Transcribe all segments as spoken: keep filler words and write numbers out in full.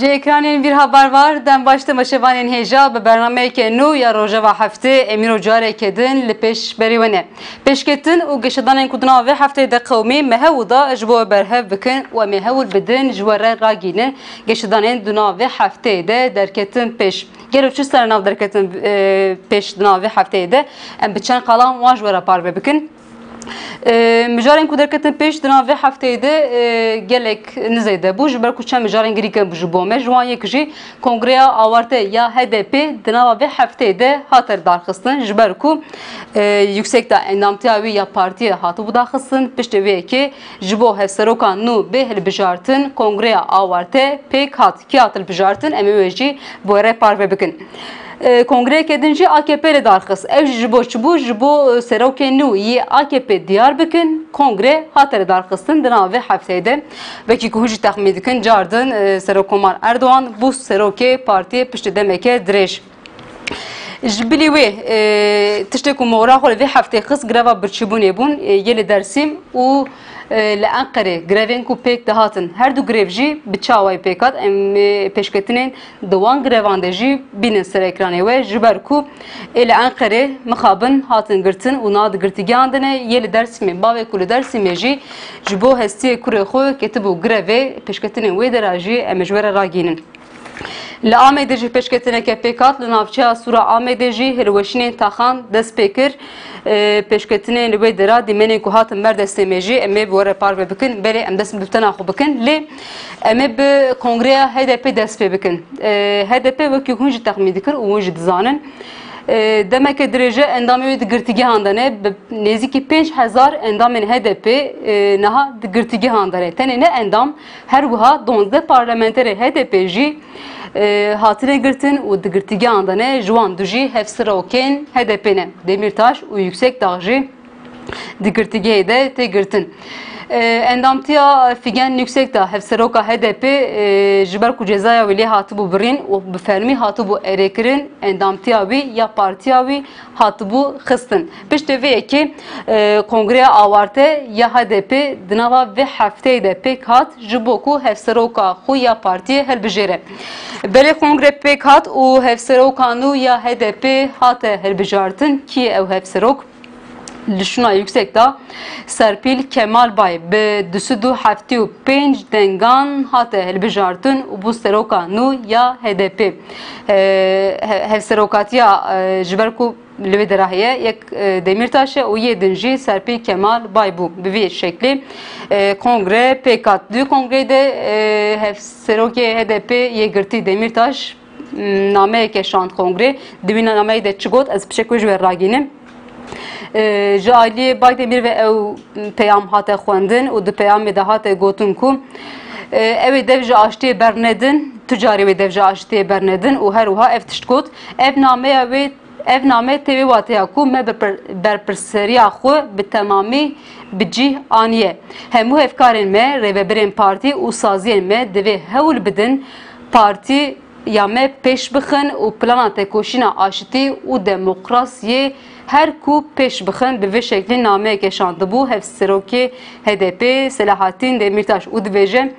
Ji ekranên Vîrha Barvar, dem baş temaşevanên hêja bi bernameyeke nû ya Rojeva Heftê, em îro careke din li pêş berê we ne. Pêşketin û geşedanên ku di nava vê hefteyê de qewimî me hewl da ji bo we berhev bikin û em ê hewl bidin ji we re ragînin. Geşedanên di nava vê hefteyê de derketin pêş. Gelo çi serenav derketin, e, pêş di nava vê hefteyê de? Em bi çend qalan wan ji we re parve bikin. E, mijarên ku derketin pêş di nava vê hefteyê de, e, gelek nizeyde bû, ji ber ku çend mijarên girî bû ji bo me. Ji wan yek jî Kongreya Awarte ya H D P di nava vê hefteyê de hate darxistin, ji ber ku, e, Yüksekdağ endamtiya wî ya partiyê hatibû daxistin. Piştî vê yekê ji bo hevseroka nû bê hilbijartin, Kongreya Awarte pêk hat. Kî hat hilbijartin, em ê wê jî bi we re parve bikin. E, kongreyeke din jî A K P li dar xist. Ew jî ji bo çi bû? Ji bo, e, serokê nû yê A K P diyar bikin, kongre hate li dar xistin di nava vê hefteyê de. Wekî ku hûn jî texmîn dikin, cardin, e, Serokkomar Erdogan bû serokê partiyê piştî demeke dirêj. Ji bilî wê, e, tiştê ku moxra xwe li vê heftê xist greva birçîbûnê bûn, e, yê li Dersîm û, e, li Enqerê grevên ku pêk dihatin. Her du grev jî bi çi awayî pêk hat? Em, e, pêşketinên di wan grevan de jî bînin ser ekranê we, ji ber ku ê li Enqerê mixabin hatin girtin û niha di girtîgehan de ne, yê li Dersîmê, bavê ku li Dersîmê jî ji bo hestiyê kurê xwe ketibû grevê, pêşketinên wê dera jî em ê ji we re ragihînin. Li Amedê jî pêşketineke pêk hat, li navçeya Sûra Amedê jî hilweşînên taxan dest pê kir. E, pêşketinên li wê dera dîmenên ku hatin ber destê me jî em ê bi we re parve bikin. Belê em dest bi tena xwe bikin. Lê em ê bi kongreya H D P dest pê bikin. E, H D P wekî hûn jî texmîn dikin û hûn jî dizanin. E, demeke dirêje endamê wê di girtîgehan de ne. Bi nêzîkî pênc hezar endamên H D P, e, niha di girtîgehan de ne. Tenê ne endam, her wiha duwazdeh parlamenterê H D P jî, e, hatine girtin û di girtîgehan de ne. Ji wan du jî hevserokên H D P ne. Demîrtaş û Yüksekdağ jî di girtîgehê de tê girtin. E, endamtiya Figen Yüksekdağ, hevseroka H D P, e, ji ber ku cezaya wî lê hatibû birîn û bi fermî hatibû erêkirin, endamtiya wî ya partiya wî hatibû xistin. Piştê vê yekê, e, Kongreya Awarte ya H D P di nava vê hefteyê de pêk hat, ji bo ku hevseroka xwe ya partiyê hilbijêre. Belê kongre pêk hat û hevseroka nû ya H D P hate hilbijartin. Kî ye ew hevserok? Li şûna Yüksekdağ Serpîl Kemalbay bi du sed û heftê û pênc dengan hate hilbijartin û bû seroka nû ya H D P. He-, he-, hevserokatiya, e, ji ber ku li wê dera heye, yek, e, Demîrtaş e û yê din jî Serpîl Kemalbay bû. Bi vî şeklî, e, kongre pêk hat. Di kongreyê de, e, hevserokê H D P yê girtî Demîrtaş, m, nameyeke şand kongrê. Di wî nameyê de çi got? Ez piçek wê ji we ragînim. E, ji aliyê Baydemîr ve ew peyam hate xwendin û di peyamê de hate gotin ku, e, ew ê dev ji aştiyê bernedin, tu carî wê dev ji aştiyê bernedin û her wiha ev tişt got, ev nameya wê, ev name tê wê wateya ku me berpir-, berpirseriya xwe bi temamî bi cih aniye. Hemû hevkarên me, rêvebirên partî û saziyên me divê hewl bidin partî ya me pêş bixin û plana tekoşîna aşitî û demokrasiyê her ku pêş bixin. Bi vê şeklî nameyeke şandibû hevserokê H D P Selahattin Demirtaş û dibêje,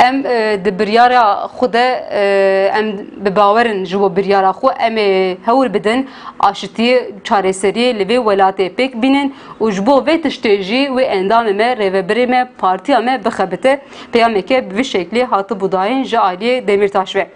em, e, di biryara xwe de, e, em bi bawer in ji bo biryara xwe, em ê hewl bidin aşitiyê, çareseriyê li vê welatê pêk bînin û ji bo vê tiştê jî wê endamê me, rêvebirê me, partiya me bixebite. Peyameke bi vî şeklî hatibû dayîn ji aliyê Demirtaş ve.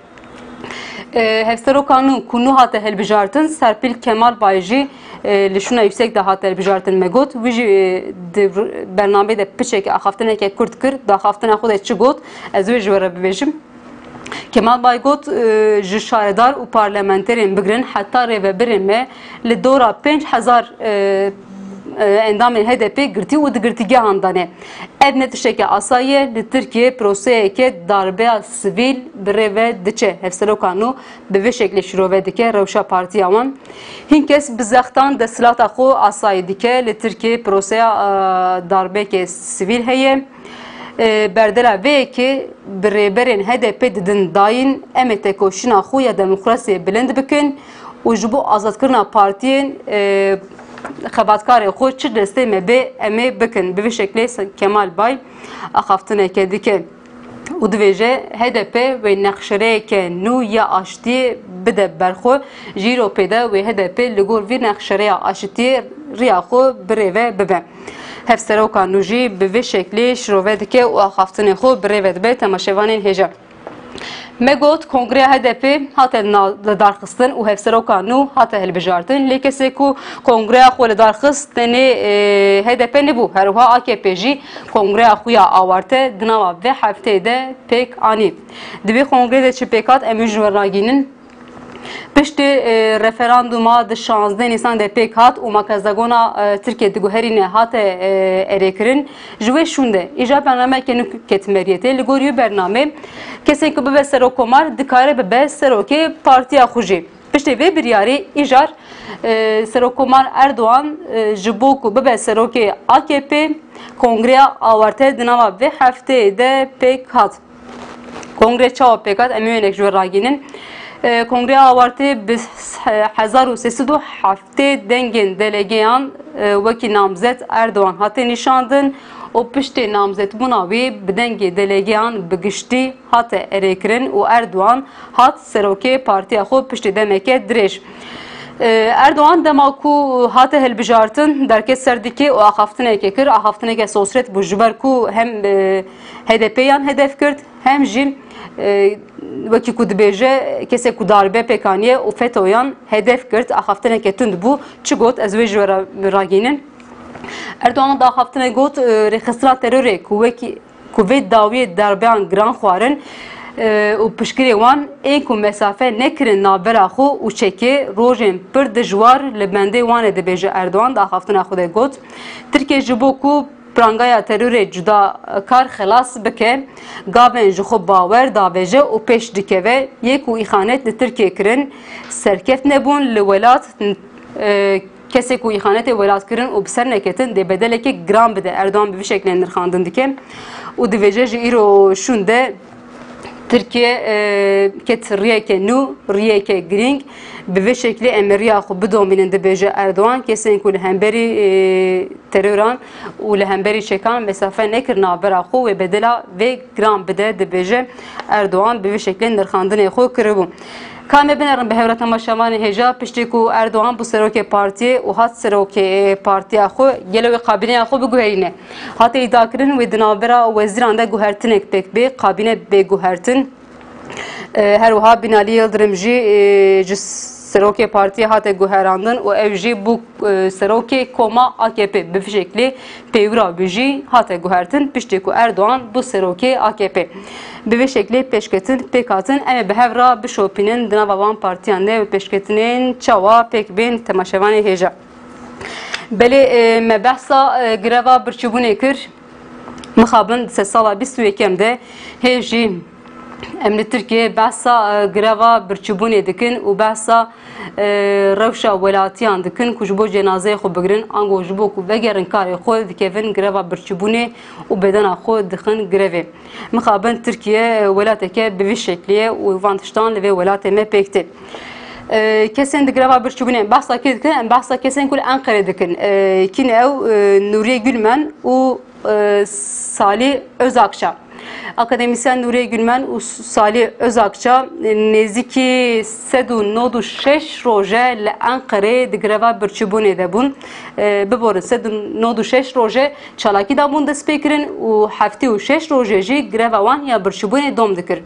E, hevseroka nû ku nû hate hilbijartin, Serpîl Kemalbay jî, e, li şûna Yüksekdağ hate hilbijartin, me got. Wî jî, e, di r-, bernameyê de piçeke axaftineke kurt kir, di axaftina xwe de çi got, ez wê ji we re bibêjim. Kemalbay got, e, ji şaredar û parlamenterên bigirin heta rêvebirên me li dora pênc hezar, e, e, endamên H D P girtî û di girtîgehan de ne. Ev ne tişteke asayî ye. Li Tirkiyê proseyeke darbeya sivîl bi rê ve diçe. Hevseroka nû bi vê şeklê şîrove dike rewşa partiya wan. Hin kes bi zextan desthilata xwe asayî dike. Li Tirkiyê proseya, e, darbeyeke sivîl heye. E, berdela vê yekê bi rêberên H D P didin dayîn, em ê tekoşîna xwe ya demokrasiyê bilind bikin û ji bo azadkirina partiyên, e, xebatkarê xwe çi destê me bê, em ê bikin. Bi vî şeklê Kemal Bay axaftineke dike. û dibêje, H D P wê nexşereyeke nû ya aştiyê bide ber xwe, ji îro pê de wê H D P li gor vî nexşereya aşitiyê riya xwe birêve bibe. Hevseroka nû jî bi vê şeklî şirove dike û axaftinê xwe birêve dibe. Temaşevanên hêja. Me got, Kongreya H D P hate na-, lidarxistin û hevseroka nû hate hilbijartin. Lê kesê ku kongreya xwe lidarxist tenê, e, H D P nebû. Her wiha A K P jî kongreya xwe ya awarte di nava vê hefteyê de pêk anî. Di vê kongreyê de çi pêk hat, em ê ji we ragînin. Piştî, e, referandûma di şazdeh Nîsan de pêk hat û makezagona, e, Tirkiye diguherîne hate, e, erêkirin. Ji wê şûn de, îja bernameyeke nû ket meriyetê. Li gor wî bernamê, kesên ku bibe serokkomar, dikare bibe serokê partiya xwe jî. Piştê vê biryarî, îcar, e, serokkomar Erdogan, e, ji bo ku bibe serokê A K P, kongreya awarte di nava vê hefteyê de pêk hat. Kongre çawa pêk hat? Em ê wênek ji we ragînin. E, kongreya awarte bi hezar û sê sed û heftê dengên delegeyan, e, wekî namzet Erdogan hate nîşandin û piştê namzetbûna wî bi dengê delegeyan bi giştî hate erêkirin û Erdogan hat serokê partiya xwe piştî demeke dirêj. E, Erdogan dema ku hate hilbijartin, derket ser dikê û axaftineke kir. Axaftineke sosret bû, ji ber ku hem, e, H D P yan hedef girt, hem jî, e, wekî ku dibêje, kesê ku darbe pêk aniye û FETÖ'yan hedef girt, axaftineke tund bû. Çi got? Ez wê ji we ra-, ragînin. Erdogan di axaftinê got, e, rêxistina terorê ku wekî, ku vê dawiyê darbeyan giran xwarin, e, û piştgirê wan ên ku mesafe nekirin navbera xwe û çekê, rojên pir dijwar li bendê wan e, dibêje Erdogan di axaftina xwe de got. Tirkiye ji bo ku prangaya terorê cudakar xelas bike, gavên ji xwe bawer davêje û pêş dikeve. Yê ku îxanet li Tirkiye kirin, serkeft nebûn li welat, e, kesê ku îxanetê welat kirin û bi ser neketin, dê bedelekê giran bide. Erdogan bi vî şeklê nirxandin dike û dibêje, ji îro şûn de Tirkiye, e, ket riyeke nû, riyeke girîng. Bi vê şeklê em ê riya xwe bidomînin, dibêje Erdogan. Kesên ku li hemberî, e, teroran û li hemberî çekan mesafe nekir navbera xwe, wê bedela vê giran bide, dibêje Erdogan. Bi vê şeklê nirxandinê xwe kiribû. Ka me binerin bi hev re, temaşevanê hêja, piştî ku Erdogan bû serokê partiyê û hat serokê partiya xwe, gelo wê kabîneya xwe biguherîne? Hate îdiakirin wê di navbera wezîran de guhertinek pêk bê, kabîne bê guhertin. E, her wiha Binalî Yildirim jî, e, ji serokê partiyê hate guherandin û ew jî bû, e, serokê koma A K P. Bi vî şeklî pêwira wî jî hate guhertin, piştî ku Erdogan bû serokê A K P. Bi vê şeklê pêşketin pêk hatin. Em ê bi hev re bişopînin di nava van partiyan de, bi pêşketinên çawa pêk bên, temaşevanê hêja. Belê, e, me behsa, e, greva birçîbûnê kir. Mixabin di sedsala bîst û yekem de hê jî em li Tirkiyeyê behsa, e, greva birçîbûnê dikin û behsa, e, rewşa welatiyan dikin ku ji bo cenazeyê xwe bigirin, ango ji bo ku vegerin karê xwe, dikevin greva birçîbûnê û bedena xwe dixin grevê. Mixabin Tirkiye, e, welateke bi vî şeklî ye û van tiştan li vê welatê me pêk tê. E, kesên di greva birçîbûnê behsa kê dikin? Em behsa kesên ku li Enqerê dikin. E, kî ne ew? E, Nuriye Gülmen û, e, Salih Özakça. Akademîsyen Nuriye Gülmen û Salih Özakça, e, nêzîkî sed û nod û şeş roje li Enqerê di greva birçîbûnê de bûn. E, biborin, sed û nod û şeş roje çalakî dabûn destpêkirin û heftê û şeş rojê jî greva wan ya birçîbûnê dom dikir.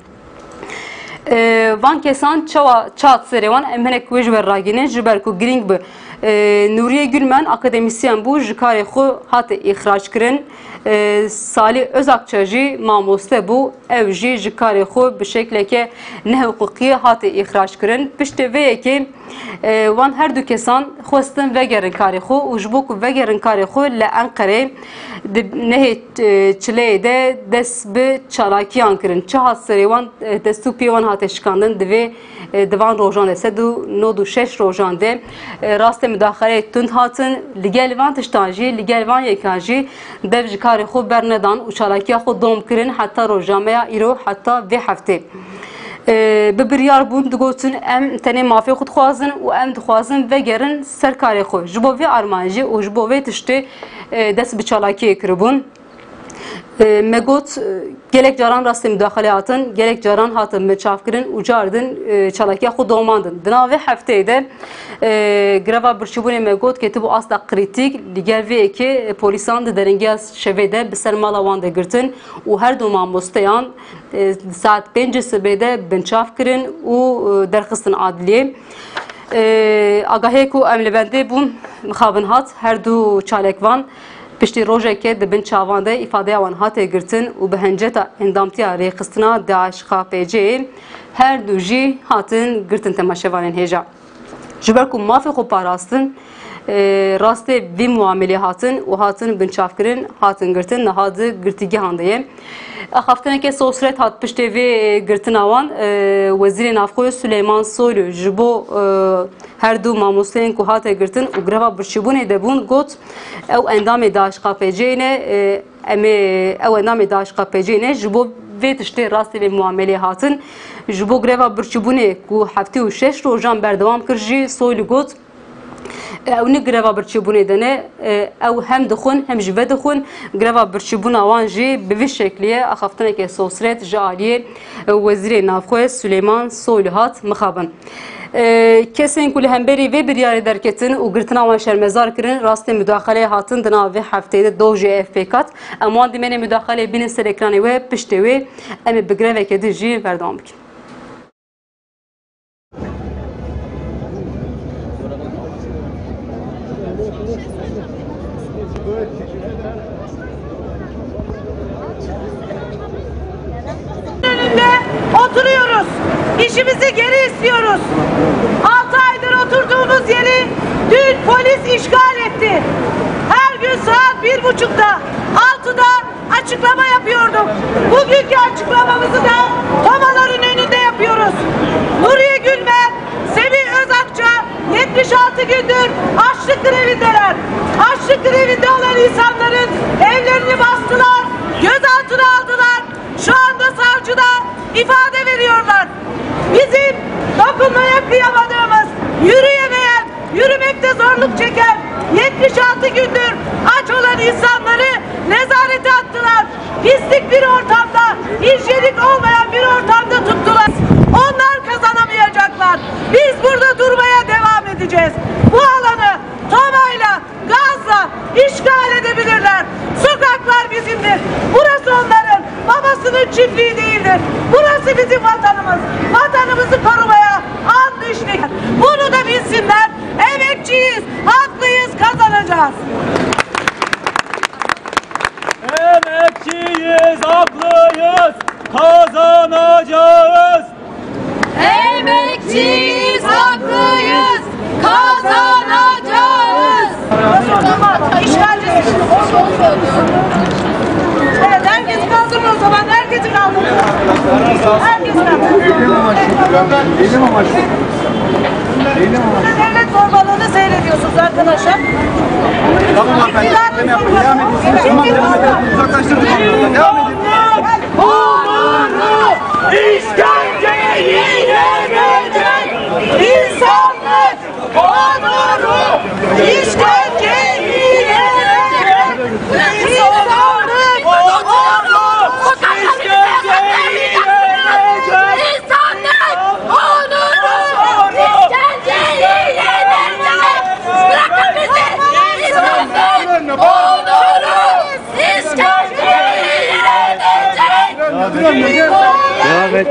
E, van kesan çawa çat serê wan, em hinek wê ji we ragînin, ji ber ku girîng bi. E, Nuriye Gülmen akademîsyen bû, ji karê xwe hate îxrac kirin. E, Salih Özakça jî mamoste bû, ew jî ji karê xwe bi şekleke nehiqûqiyê hate îxrac kirin. Piştê vê yekê, e, wan her du kesan xwestin vegerin karê xwe û ji bo ku vegerin karê xwe li Enqerê di nehê, e, çileyê de dest bi çalakiyan kirin. Çi hat serê wan, e, dest û piyê wan hate şikandin, divê, e, di van rojan de, sed û nod û şeş rojan de, e, rastê mudaxaleyê tund hatin. Li gel van tiştan jî, li gel van yekan jî dev ji karê xwe bernedan û çalakiya xwe dom kirin heta roja me ya îro, heta vê heftê. E, bi biryar bûn, digotin, em tenê mafê xwe dixwazin û em dixwazin vegerin ser karê xwe. Ji bo vê armancê û ji bo vê tiştê, e, dest bi çalakiyê kiribûn. E, me got, e, gelek caran rastê mudaxalê hatin, gelek caran hatin binçavkirin û car din, e, çalakiya xwe domandin. Di navê hefteyê de, e, greva birçîbûnê me got ketibû asta krîtîk, li gel vê yekê, e, polîsan di derengiya şevê de bi ser mala wan de girtin û her du mamosteyan, e, saet pêncê sibê de binçav kirin û, e, derxistin adliyê. E, agahiyê ku em li bendê bûn, mixabin hat, her du çalekvan piştî rojeke di bin çavan de îfadeya wan hate girtin û bi henceta endamtiya rêxistina DAIŞ-K P C'yê her du jî hatin girtin temaşevanên hêja. Ji ber ku mafê xwe parastin, e, rastê vî muamelê hatin û hatin binçavkirin, hatin girtin, niha di girtîgehan de ye. Axaftineke sosret hat piştê vê, e, girtina wan, e, Wezîrê Navxwe Suleyman Soylu ji bo, e, her du mamosteyên ku hate girtin û greva birçîbûnê de bûn, got, ew endamê DAIŞ-K P C'yê ne, e, em ê, ew endamê DAIŞ-K P C'yê ne, ji bo vê tiştê rastê vê muamelê hatin. Ji bo greva birçîbûnê ku heftê û şeş rojan berdewam kir jî, Soylu got, ew ne greva birçîbûnê de ne, e, ew hem dixwin hem jî vedixwin. Greva birçîbûna wan jî bi vî şeklî ye, axaftineke sosret ji aliyê, e, Wezîrê Navxwe Suleyman Soylu hat mixabin. E, kesên ku li hemberî vê biryarê derketin û girtina wan şermezar kirin, rastê mudaxaleyê hatin di nav vê hefteyê de dojê ev pêk hat. Em wan dîmenê mudaxaleyê bînin ser ekranê we, piştê wê em ê bi greveke din jî berdewam bikin. Önünde oturuyoruz. İşimizi geri istiyoruz. Altı aydır oturduğumuz yeri dün polis işgal etti. Her gün saat bir buçukta, altıda açıklama yapıyorduk. Bugünkü açıklamamızı da Tomaların önünde yapıyoruz. Nuriye Gülmen, Semih Özakça yetmiş altı gündür açlık grevindeler. Açlık grevinde olan insanların evlerini bastılar, gözaltına aldılar. Şu anda savcıda ifade veriyorlar. Bizim dokunmaya kıyamadığımız, yürüyemeyen, yürümekte zorluk çeken, yetmiş altı gündür aç olan insanları nezarete attılar. Pislik bir ortamda, hijyenik olmayan bir ortamda tuttular. Onlar kazanamayacaklar. Biz burada durmaya devam edeceğiz. Bu alanı Tomayla, gazla işgal edebilirler. Sokaklar bizimdir. Burası onların babasının çiftliği değildir. Burası bizim vatanımız. Vatanımızı korumaya and içtik. Bunu da bilsinler. Emekçiyiz, haklıyız, kazanacağız. Emekçiyiz, haklıyız, kazanacağız. Emekçiyiz, haklıyız, kazanacağız. İşgalci. Evet, herkes kalsın o zaman, herkesi kaldırın. Herkes kalsın. Eylem amaçlı. Eylem amaçlı. Devlet zorbalığını seyrediyorsunuz arkadaşlar. Tamam hanımefendi, eylem yapın. Devam edin. Tamam, devam edin. Uzaklaştırdık onları. Devam edin. Onuru, işkenceyi yenecek insanlık. Onuru, işkenceyi yenecek insanlık. Onuru, işkenceyi yenecek. İnsanlık, onuru, işkenceyi yenecek. Bırakın bizi. İnsanlık, onuru, işkenceyi yenecek. Devam et.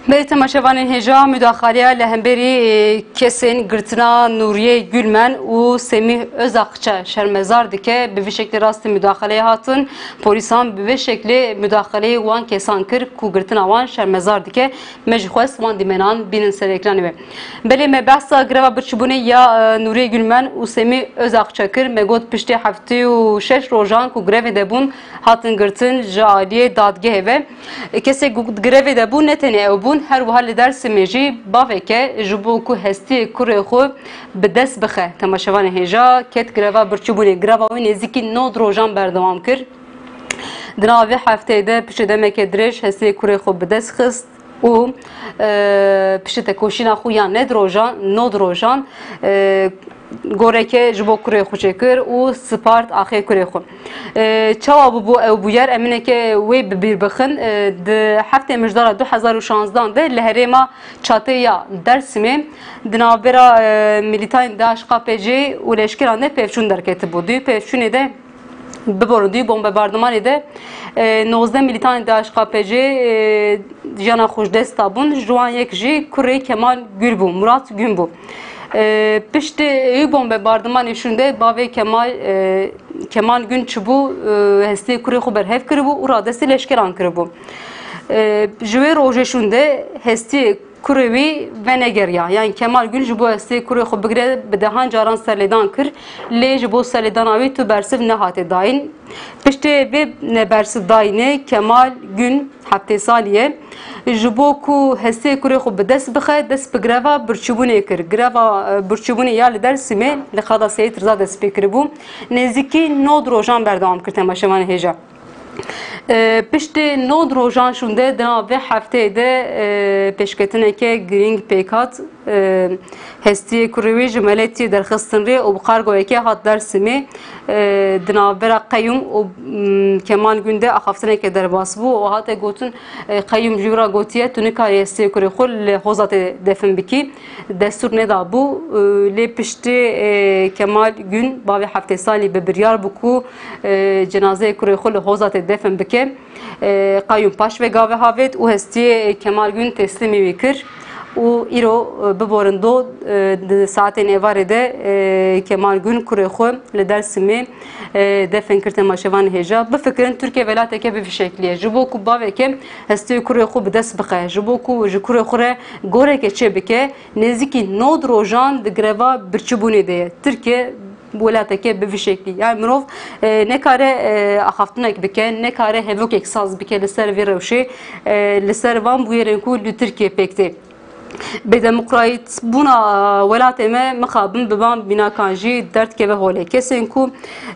Belê temaşevanên hêja, mudaxaleya li hemberî, e, kesên girtina Nûriyê Gülmen û Semîh Özakça şermezar dike. Bi vî şeklî rastî mudaxaleyê hatin. Polîsan bi vê şeklê mudaxaleyê wan kesan kir ku girtina wan şermezar dike. Me jî xwest wan dîmenan bînin ser ekranê we. Belê me behsa greva birçîbûnê ya, e, Nûriyê Gülmen û Semîh Özakça kir. Me got piştî heftê û şeş rojan ku grevê de bûn, hatin girtin ji aliyê dadgehê ve. Kesê ku grevê de bû, ne tenê ew bûn, her wiha li Dêrsimê jî baveke ji bo ku hestiyê kurê xwe bi dest bixe. Temaşevanê hêja ket greva birçîbûnê. Greva wê nêzîkî nod rojan berdewam kir. Di nav vê hefteyê de piştî demeke dirêj hestiyê kurê xwe bi dest xist û, e, piştî tekoşîna xwe ya ned rojan, nod rojan, e, goreke ji bo kurê xwe çêkir û spart axê kurê xwe. E, çawa bûbû ew bûyer? Em hineke wê bi bîr bixin. E, di heftê mijdara du hezar û şanzdan de li herêma Çatê ya Dêrsimê di navbera, e, milîtayên DAIŞ K P C û leşkeran de pevçûn derketibû. Di wî pevçûnê de, biborin, di wî bombebardimanê de, e, nozdeh milîtanên DAIŞ K P C, e, jiyana xwe ji dest dabûn. Ji wan yek jî kurê Kemal Gül bû, Murat Gün bû. E, piştî wî bombebardimanê şûnde bavê Kemal, e, Kemal Gün çibû, e, hestiyê kurê xwe berhev kiribû û radestî leşkeran kiribû. E, ji wê rojê şûnde hestiyê kurê wî venegeriya. Yanî Kemal Gün ji bo hestiyê kurê xwe bigire bi dehan caran serlêdan kir, lê ji bo serlêdana wî tu bersiv nehate dayîn. Piştê vê nebersivdayînê Kemal Gün, heftê salî ye, ji bo ku hestiyê kurê xwe bi dest bixe, dest bi greva birçîbûnê kir. Greva, e, birçîbûnê ya li Dêrsimê li Qada Seyîd Riza dest pê kiribû. Nêzîkî nod rojan berdewam kir, temaşevanê hêja. E, piştî nod rojan şûnde di nav vê hefteyê de, e, pêşketineke girîng pêk hat. E, hestiyê kurê wî ji Meletiyê derxistin rê û bi kargoyekê hat Dêrsimê. E, di navbera qeyûm û, m, Kemal Gün de axaftineke derbas bû û hate gotin, e, qeyûm ji wî re gotiye, tu nikarî hestiyê kurê xwe li Hozatê defin bikî. Destûr nedabû, e, lê piştî, e, Kemal Gün, bavê heftê salî, bi biryar bû ku, e, cenazeyê kurê xwe li Hozatê defin bike. E, qeyûm paş ve gavê havêt û hestiyê Kemal Gün teslîmî wî kir û îro, e, biborin do, e, di saetên êvarê de, e, Kemal Gün kurê xwe li Dêrsimê, e, defin kir, temaşevanê hêja. Bifikirin, Tirkiye welateke bi vî şeklî ye. Ji bo ku baveke hestiyê kurê xwe bi dest bixe, ji bo ku ji kurê xwe re goreke çê bike, nêzîkî nod rojan di greva birçîbûnê de ye. Tirkiye welateke bi vî şeklî. Yani mirov, e, nekare, e, axaftinek bike, nekare hevokek saz bike li ser vê rewşê, e, li ser van bûyerên ku li Tirkiye pêk tê. Bêdemokratbûna welatê me mixabin bi van mînakan jî derdikeve holê. Kesên ku,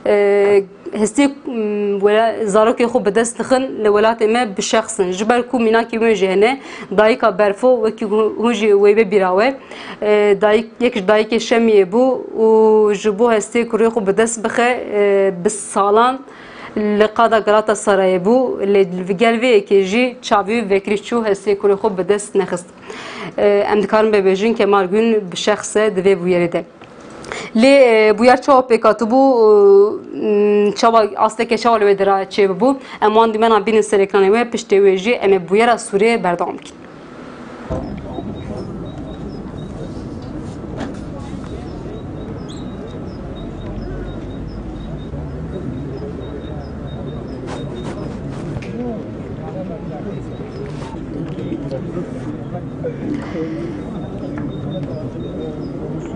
e, hestiyê, m, wela-, zarokê xwe bi dest dixin li welatê me bi şexs in. Ji ber ku mînakî wê jî hene, dayika Berfo wekî hu-, hûn jî wê bê bîra we. E, dayik, yek ji dayikê Şemiyê bû û ji bo hestiyê kurê xwe bi dest bixe, e, bi salan li qada Galatasarayê bû. Lê li gel vê yekê jî çavî wî vekirî çû, hestiyê kurê xwe bi dest nexist. E, em dikarin bibêjin Kemal Gün bi şexs e di vê bûyerê de. Lê, e, bûyer çawa pêk hatibû, e, çawa, asteke çawa li wê dira çêbibû? Em wan dîmena bînin ser ekranê we, piştê wê jî em ê bûyera Sûriyê berdewam bikin.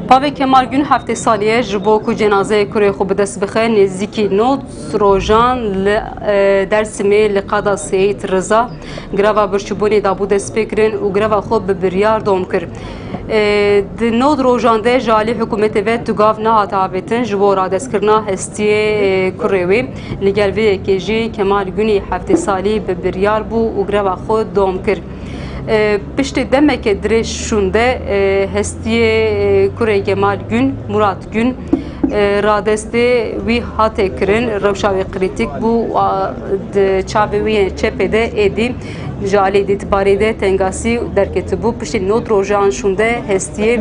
Bavê Kemal Gün heftê salî ye, ji bo ku cenazeyê kurê xwe bi dest bixe, nêzîkî nod rojan li, e, Dêrsimê li qada Seyîd Riza greva birçîbûnê dabû destpêkirin û greva xwe bi biryar dom kir. E, di nod rojan de ji alî hikûmetê ve tu gav nehate avêtin ji bo radestkirina hestiyê, e, kurê wê. Li gel vê yekê jî Kemal Günî heftê salî bi biryar bû û greva xwe dom kir. E, piştî demeke dirêj şûnde, e, hestiyê, e, kurê Kemal Gün, Murat Gün, e, radestê wî hate kirin. Rewşa wê krîtîk bû û a, di çavê wî yê çepê de êdî ji alî dîtbarê de tengasî derketibû. Piştî nod rojan şûnde hestiyê,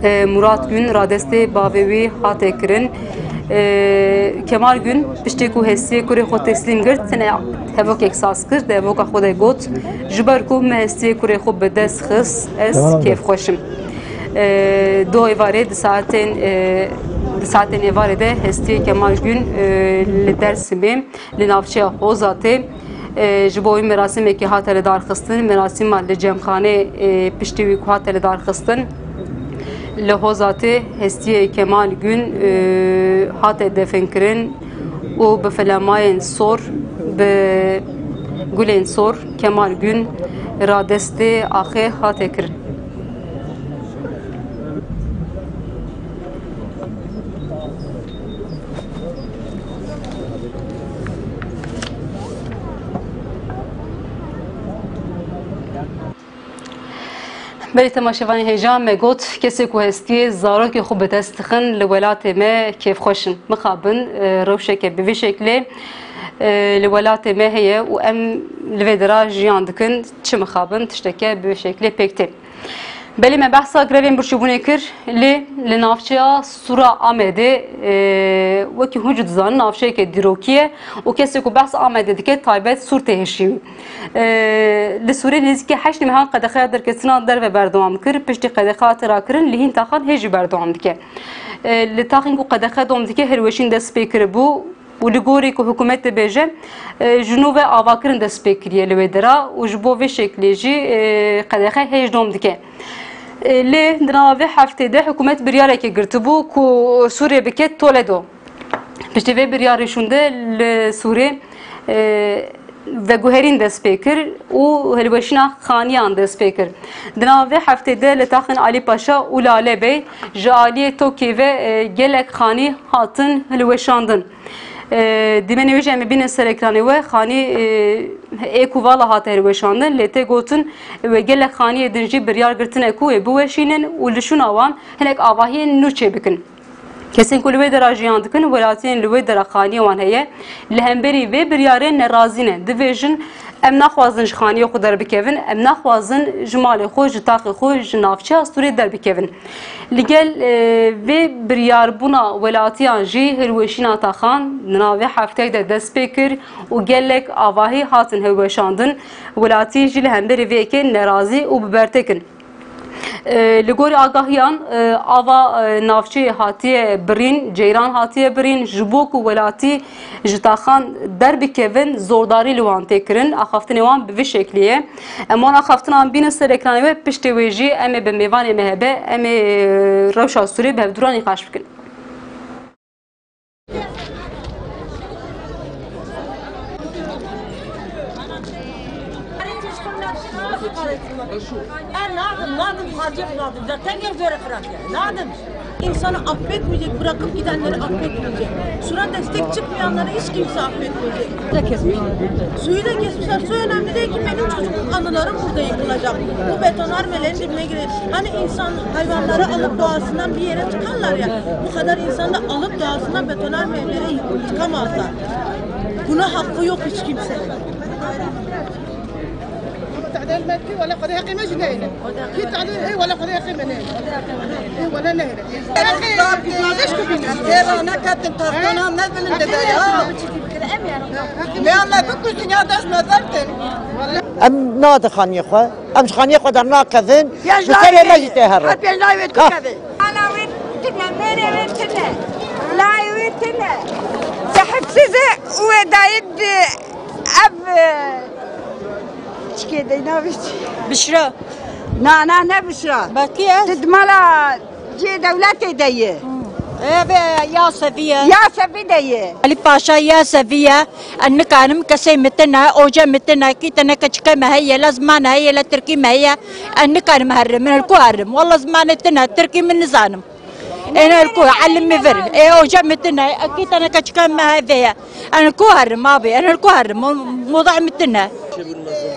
e, Murat Gün radestê bavê wî hate kirin. E, Kemal Gün piştî ku hestiyê kurê xwe teslîm girt, tine hevokek saz kir, di hevoka xwe de got, "Ji ber ku min hestiyê kurê xwe bi dest xist, ez Tamam. kêfxweş im." E, do êvarê di saetên, e, di saetên êvarê de hestiyê Kemal Gün, e, li Dêrsimê, li navçeya Hozatê, e, ji bo wî merasîmekê hate lidarxistin. Merasîma li cemxanê, e, piştî wî ku hate lidarxistin, li Hozatê hestiyê Kemal Gün, e, hate definkirin û bi filemayên sor, bi gulên sor Kemal Gün radestê axê hate kirin. Belê temaşevanê hêja me got, kesê ku hestiyê zarokê xwe bi dest dixin li welatê me kêfxweş in. Mixabin, e, rewşeke bi vî şeklê, e, li welatê me heye û em li vê dera jiyan dikin. Çi mixabin, tişteke bi vî şeklê pêk tê. Belê me behsa grevên birçîbûnê kir, lê li navçeya Sûra Amedê, e, wekî hûn jî dizanin, navçeyeke dîrokî ye û kesê ku behsa Amedê dike, taybet Sûr tê hişî. E, li Sûrê nêzîkî heştê mehan qedexeya derketina derve berdewam kir, piştî qedexe hate rakirin, li hîn taxan hê jî berdewam dike. E, li taxên ku qedexe dewam dike, hilweşîn dest pê kiribû û li gorî ku hikûmet dibêje, e, ji nû ve avakirin dest pê kiriye li wê dera û ji bo vê şeklê jî, e, qedexe hê jî dewam dike. E, lê di nava vê heftê de hikûmet biryarekê girtibû ku Sûrê bike Toledo. Piştî vê biryarê şûnde li Sûrê, e, veguherîn dest pê kir û hilweşîna xaniyan dest pê kir. Di nava vê heftê de li taxên Alî Paşa û Lale Bey ji aliyê Tokê ve, e, gelek xanî hatin hilweşandin. E, dîmenê wê jî em ê bînin ser ekranê we, xanî, e, ê ku vala hate hilweşandin, lê tê gotin, wê gelek xaniyê din jî biryar girtine ku wê biweşînin û li şûna wan hinek avahiyên nû çêbikin. Kesên ku li wê dera jiyan dikin, welatiyên li wê dera xaniyê wan heye, li hemberî vê biryarê nerazî ne. Dibêjin, em naxwazin ji xaniyê xwe derbikevin, em naxwazin ji malê xwe, ji taxê xwe, ji navçeya Sûrê derbikevin. Li gel, e, vê biryarbûna welatiyan jî hilweşîna taxan di navê hefteyê de dest pê kir û gelek avahî hatin hilweşandin. Welatî jî li hemberî vê yekê nerazî û bi ber têk in. E, li gorî agahiyan, e, ava, e, navçeyê hatiye birîn, ceyran hatiye birîn, ji bo ku welatî ji taxan derbikevin, zordarî li wan tê kirin. Axaftinê wan bi vî şeklî ye. Em wan axaftinan bînin ser ekranê we, piştê wê jî em ê bi mêvanê me hebe, em ê, e, rewşa Sûrê bi hevdû re nîqaş bikin. Ben nadım, nadım, acep nadım. Zaten ne göre bırak ya. Nadım. İnsanı affetmeyecek, bırakıp gidenleri affetmeyecek. Sura destek çıkmayanları hiç kimse affetmeyecek. Suyu da kesmişler. Su önemli değil ki, benim çocukluk anılarım burada yıkılacak. Bu betonarmelerin dibine girecek. Hani insan hayvanları alıp doğasından bir yere tıkarlar ya. Bu kadar insanı da alıp doğasından betonarme evlere çıkamazlar. Buna hakkı yok hiç kimsenin. Ama tehdit etmek ki, wala Xwedê heqê me jî neyne. Ki tehdit, ê wala Xwedê heqê me neyne. Ê wala neyne. Ê ra neketin, taxtana me bilind de ya. Ya me bikuştin ya dest me vertin. Em nadin xaniyê xwe. Em ji xaniyê xwe dernakevin. Bi serê me jî tê herin. Her pênc navê tu kevin. Ala wê tine, mêrê wê tine. Layê wê tine. Sahipsiz e û wê dayê di ev, e, çikê de navê çi? Bişra. Na, na, ne Bişra? Bakî ez. Tu di mala cihê dewletê de yî. Eve ya sevî ye. Ya sevî de yî. Alî Paşa ya sevî ye. Ez nikarim kesê min tune, oca min tune, kî tune keçike me heye, la ziman heye, la tirkî me heye. Ez nikarim herim, min li ku herim? Walla zimanê tune, tirkî min nizanim. Ên li ku, elim min vir. Ê oca min tune, kî tune keçike me heye. Ez li ku herim abi, ez li ku herim? Mo-, moda min tune.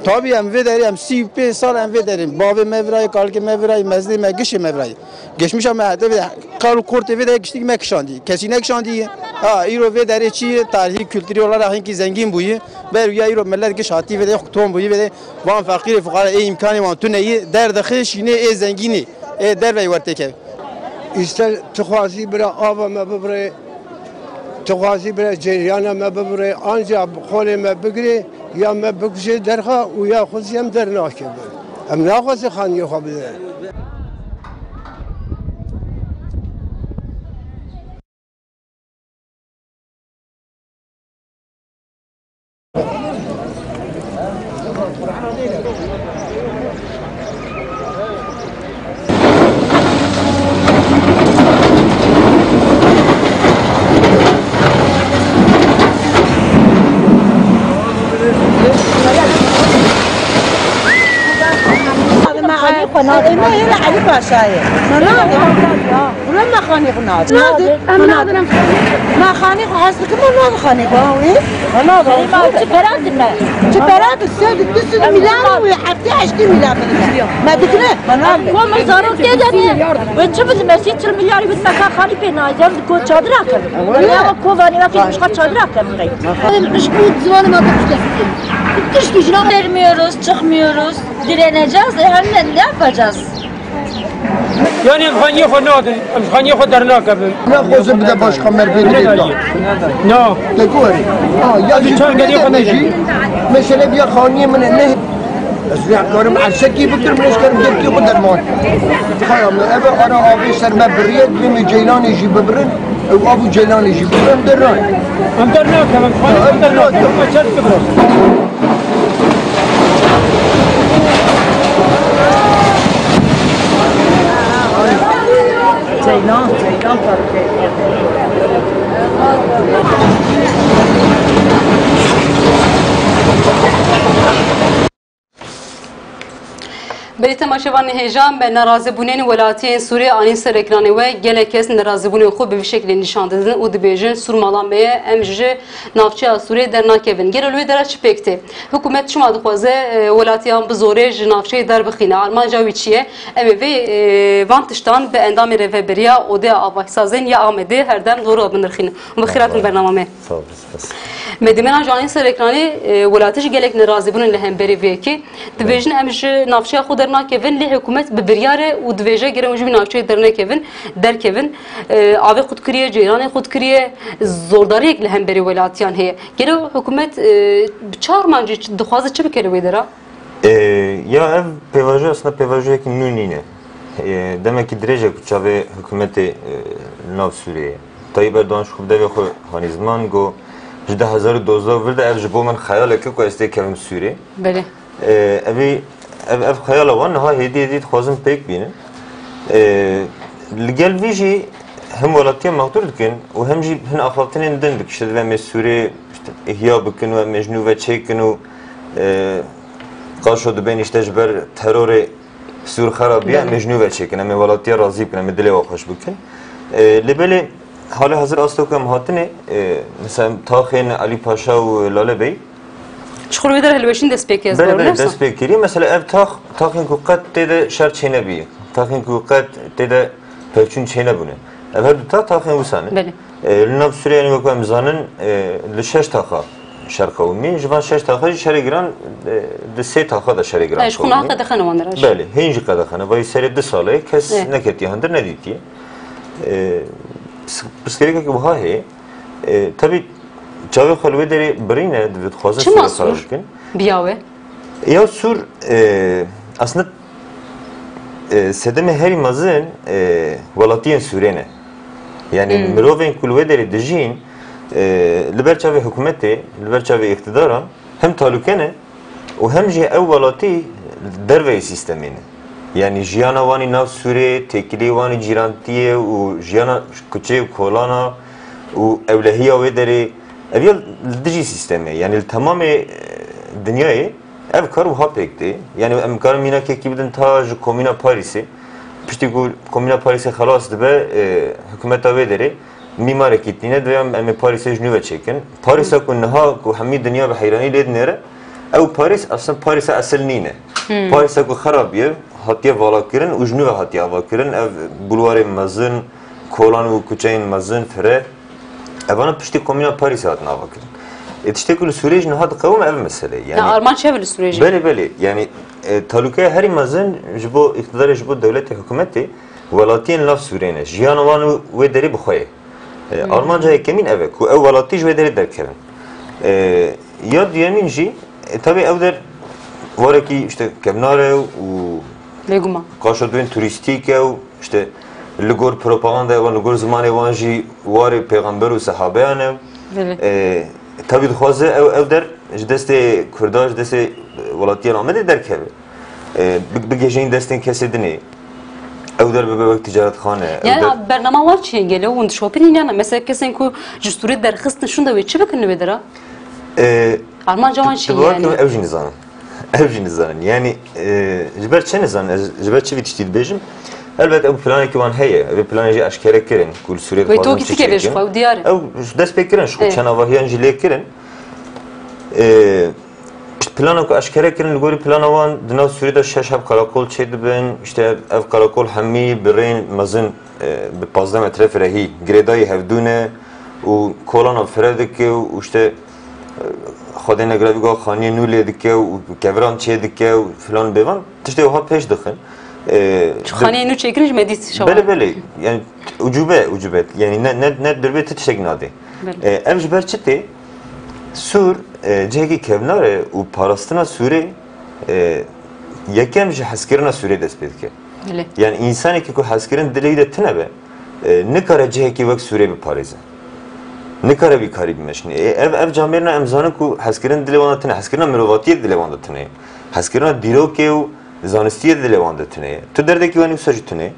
Tabii em vê derê, em sî û pênc sal em vê derê. Bavê me virayê, kalkê me virayê, mezdê me, gişê me virayê. Geçmişa me hete vê qal û kortê vê de giştî me kişandî. Kesî nekişandî. Ha, îro vê derê çi ye? Tarihî, kültürî olarak hinkî zengîn bûyî. Ber ya îro millet giş hatî vê de xwe tom bûyî vê de. Van feqîrê fuqara ê îmkanê wan tune yî. Derdixê şînê ê zengînê. Ê derveyî wer têke. Îster tu xwazî bira ava me bibirê. Tu xwazî bira ceryana me bibirê. Anca xolê me bigirê. Ya me bikuje derxa û ya xwe zî em dernakeve. Em naxwazin xaniyê xwe bide. Elî Paşayê. Em me xanî xwe nadin. Nadin. Em nadin, em xanî. Me xanî xwe hez dikim, me nadin xanî xwe, ha, wî? Me nadin. Çi pera dime? Çi pera di sed, di sed milyar wî, heftê heştê milyar bidime. Me dikine, me nadin. Ko min zarok tê de ne? Wê çi bidime? Sî çil milyarî bidime, ka xanî pê nayê, em di ko çadira kevin. Wele. Em kovanî wekî dişka çadira kevin. Em hişk û zimanê me bi tiştekî. Tiştî jina. Vermiyoruz, çıkmıyoruz. Direneceğiz. E, hem de ne yapacağız? Yani em xaniyê xwe nadin, em xaniyê xwe dernakevin. Naxwazim bide başka mervê Ne bide. Dayê? Na. Te ku herî. Ha, ya Abi jî çar gelê xwe jî. Mesele biya xaniyê min e, ne. Ez vê karim ersekî bikirim, ez karim gelkî xwe derman. Xaya min, eve ara avê ser me biriye, divê me ceylanê jî bibirin, ew av û ceylanê jî bibirin, dernan. Em dernakevin, xaniyê xwe dernakevin. Em çar bikirin. Ceylan, Ceylan parke. Belê temaşevanên hêja, me nerazîbûnên welatiyên Sûriyê anîn ser ekranê we. Gelek kes nerazîbûnên xwe bi vî şeklê nîşan didin û dibêjin, Sûrmala me ye, em ji navçeya Sûriyê dernakevin. Gelo li wê dera çi pêk tê? Hikûmet çima dixwaze, e, welatiyan bi zorê ji navçeyê derbixîne? Armanca wî çi ye? Em ê vê, e, van tiştan bi endamên Rêveberiya Odeya Avaksazên ya Amedê her dem li wir binirxînin. Bi xêr hatin bernama me. Sağ ol, spas. Me dîmena ji anîn ser ekranê, e, welatî jî gelek nerazîbûn in li hemberî vê yekê. Dibêjin em ji navçeya xwe dernakevin, lê hikûmet bi biryar e û dibêje gere hûn ji vî navçeyê dernekevin, derkevin. E, avê qut kiriye, ceyranê qut kiriye, zordariyek li hemberî welatiyan heye. Gelo hikûmet, e, bi çi armancî dixwaze çi bike li wê dera? E, ya ev pêvajoya aslında pêvajoyekî nû nîne. E, demekî dirêj e ku çavê hikûmetê, e, li nav Sûriyê ye. Tayyip Erdogan ji xwe bi devê xwe hanî ziman, got, ji du hezar û dozdeh û vir de ev ji bo min xeyalek e ku ez tê kevim Sûriyê. Belê. E, evî, ev, ev xeyala wan niha hêdî hêdî dixwazin pêk bînin. E, li gel vî jî hem welatiya mexdûr dikin û hem jî hin axaftinên din dikin. Îşte divê em ê Sûrê, îşte, îhya bikin û em ê ji nû ve çêkin û, e, qaşo dibên, îşte, ji ber terorê Sûr xera bî, em ê ji nû ve çêkin, em ê welatiya razî bikin, em ê dilê we xweş bikin. E, lê belê, halê hazir asta ku em hatine, e, mesela taxên Elî Paşa û Lale Bey, Ji xwe li wê dera hilweşîn dest pê kir, ez Belê, bawer belê, wisa? Dest pê kiriye. Mesela ev tax, taxên ku qet tê de şer çênebî, taxên ku qet tê de pevçûn çênebûne. Ev her du tax, taxên wisa ne. Belê. E, li nav Sûriyê, yanî wek em zanin, e, li şeş taxa şer qewimî, ji van şeş taxa jî şerê giran, e, di sê taxa de şerê giran Ay, ji xwe niha qewimî. Qedexene wan dera jî. Belê, hên jî qedexene. Vayî serê du salê kes Ê. Neketiye hundir, nedîtiye. E, pis-, pirsgirêkeke wiha heye. E, tabî çavê xwe li wê derê birîne, divê dixwazin Sûrê xera bikin. Çima Sûr? Biya we? Ya Sûr, e, aslında, e, sedemê herî mezin, e, welatiyên Sûrê ne. Yani Hmm. mirovên ku li wê derê dijîn, e, li ber çavê hikûmetê, li ber çavê îqtidaran hem talûke ne û hem jî ew welatî derveyî sîstemê ne. Yani jiyana wanî nav Sûrê, têkilî wanî cîrantiyê û jiyana kuçê û kolana û ewlehiya wê derê, ev ya li dijî sîstemê, yani li temamê, e, dinyayê ev kar wiha pêk tê. Yani em karin mînakekî bidin ta ji Komîna Parîsê. Piştî ku Komîna Parîsê xelas dibe, e, hikûmeta wê derê mîmarekî tîne, divê em, em ê Parîsê ji nû ve çêkin. Parîsa ku niha ku hemî dinya bi heyranî lê dinêre, ew Parîs aslında Parîsa esil nîne. Hmm. Parîsa ku xera bûye, hatiye valakirin û ji nû ve hatiye avakirin. Ev bulwarê mezin, kolan û kuçeyên mezin, fire. Evana piştî Komîna Parîsê hatin avakirin. Ê, tiştê ku li Sûriyê jî niha diqewime ev mesele ye. Yani, armanc çi ye li Sûriyê jî? Belê, belê. Yani, e, talûkeya herî mezin ji bo îqtidarê, ji bo dewletê, hikûmetê, welatiyên nav Sûriyê ne. Jiyana wan û wê derê bi xwe ye. E, Hmm. armanca yekemîn ev e ku ew welatî ji wê derê derkevin. E, ya duyemîn jî, e, tabî ew der warekî, işte, kevnar e û Bêguman. Qaşo dibên turîstîk e û, işte, li gor propagandaya wan, li gor zimanê wan jî warê pêxember û sehabeyan e. Belê. E, tabî dixwaze ew, ew der ji destê Kurda, ji destê, e, welatiyan Amedê derkeve. E, bi-, bigihêjin destên kesê dinê. Ew der bibe wek ticaretxane, ew Yani der bernama wan çi ye gelo? Hûn dişopînin ya na? Mesela kesên ku ji Sûriyê derxistin şûnde wê çi bikin li wê dera? E, Armanca wan çi ye yani? Ew jî nizanin. Ew jî nizanin. Yani, e, ji ber çi nizanin? Ez ji ber çi vî tiştî dibêjim? Elbet ew planekî wan heye, ev planê jî eşkere kirin, ku li Sûriyê Wê dixwazin tokî çi tike be ji çêkin. Xwe û diyar e. Ew ji dest pê kirin, ji xwe Ê. çend avahiyan jî lê kirin. Ê, pişt plana ku eşkere kirin, li gorî plana wan di nav Sûriyê de şeş heb karakol çêdibin, işte ev karakol hemî bi rêyên mezin, e, bi pazdeh metre firehî girêdayî hevdû ne û kolana fire dike û işte, e, Xwedê negre vî go xaniyê nû lê dike û keviran çê dike û filan bêvan tiştê wiha pêş dixin. E, Ji di- xaniyê nû çêkirin ji me dît şewa. Belê, belê. Yani ucube, ucube. Yani ne, ne, ne dirbê tu tiştek nadê. Belê. E, ev ji ber çi tê? Sûr, e, cihekî kevnar e û parastina Sûrê, e, yekem ji hezkirina Sûrê dest pê dike. Belê. Yani însanekî ku hezkirin dilê wî de tune be, e, nikare cihekî wek Sûrê biparêze. Nikare vî karî bimeşîne. E, ev, ev camêrina em zanin ku hezkirin dilê wan de tune, hezkirina mirovatiyê dilê wan de tune. Hezkirina dîrokê û zanistiyê dilê wan de tune ye. Tu derdekî wan wisa jî tune ye.